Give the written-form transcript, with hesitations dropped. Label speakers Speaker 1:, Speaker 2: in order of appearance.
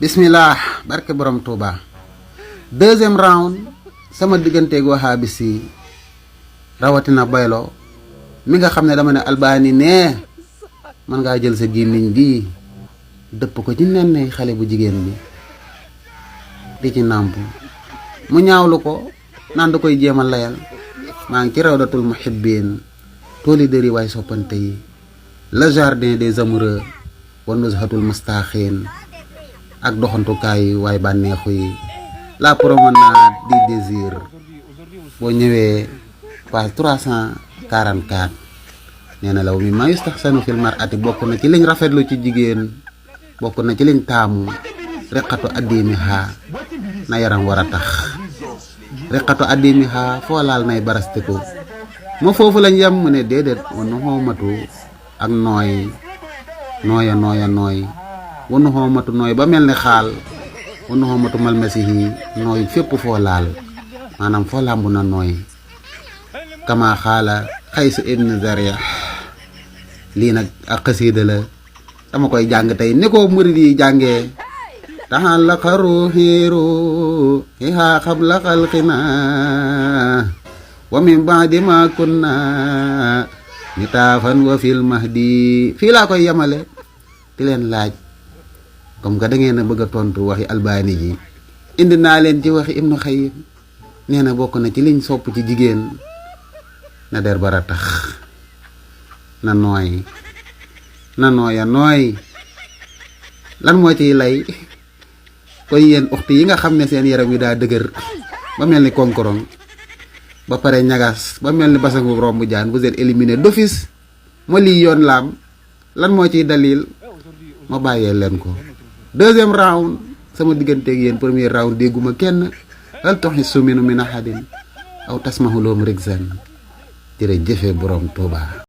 Speaker 1: bismillah barke borom Touba. Deuxième round sama digganteeg wahabis yi rawatina Baylo mi nga xam ne dama ne Albani nee man ngaa jël sa gémmiñ bi dëpp ko ci nen xale bu jigéen bi di ci nàmp mu ñaawlu ko naan da koy jéem a layal maa ngi ci rawdatul muhibbin tooli dëri waay soppante yi le jardin des amoureux wa nuzhatul mustaxin ak doxantukaay yi waay bànneexu yi la promenade du désir boo ñëwee page 344 nee na law mi ma yustaxsanu fil mar'ati bokk na ci liñ rafetlu ci jigéen bokk na ci liñ taamu riqatu addimiha na yaram war a tax riqatu addimiha foo laal nay barastiku ma foofu lañ yem mu ne déedéet wanu xoomatu ak nooy wanu xoomatu nooy ba mel ni xaal wanu xoomatu malmasihi nooy fépp foo laal maanaam foo làmbu na nooy kama xaala Xays ibn Zariya lii nag ak xasiida la dama koy jàng tey ni ko murid yi jàngee taxallaqa ruuxiiru ihaa xabla xalqina wa min baadi ma kunna nitaafan wa fil mahdi fii laa koy yemale di leen laaj comme que da ngeen a bëgg a tontu waxi Albani ji indi naa leen ci waxi Ibnu Xayyim nee na bokk na ci liñ sopp ci jigéen na der bara tax na nooy lan moo ciy lay koy yéen uxti yi nga xam ne seen yaram wi daa dëgër ba mel ni konkorong ba pare ñagas ba mel ni basangu romb jaan vous êtes éliminé d'office ma lii yoon laam lan moo ciy dalil ma bàyyee leen ko deuxième round sama digganteeg yéen premier round dégguma kenn hal tuhissu minhum min ahadin aw tasmahu lahum rikzan jërëjëfe borom Touba.